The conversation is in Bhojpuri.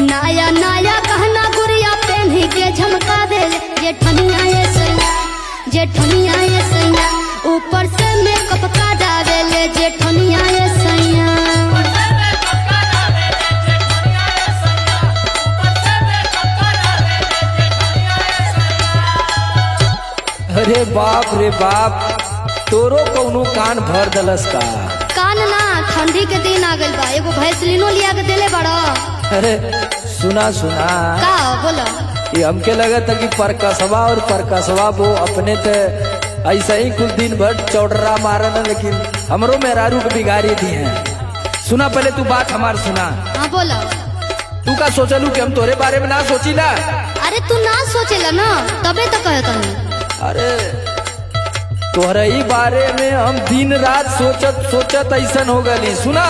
नया नया गहना गुड़िया पहन के झमका दे जेठनिया ये सैया, जेठनिया ये सैया। ऊपर से मेकअप का डाले जेठनिया ये सैया। अरे बाप रे बाप, तोरो कौनो कान भर दलस का? कान ना, ठंडी के दिन आ गइल बा, एगो भैसलिनो लिया के देले बड़ा। अरे सुना सुना। का बोलो? ये हमके लगा था कि परकसवा और परकसवा वो अपने ते ऐसा ही कुल दिन भर चौडरा मारन, लेकिन हमरो मेहरारू के बिगाड़ी दी है। सुना पहले तू बात हमार सुना। हाँ बोलो। तू का सोचलू कि हम तोरे बारे में ना सोचीला? अरे तू ना सोचेला ना, तबे तो कहत हनी। अरे तोहरे ही बारे में हम दिन रात सोचत सोचत ऐसन हो गली। सुना।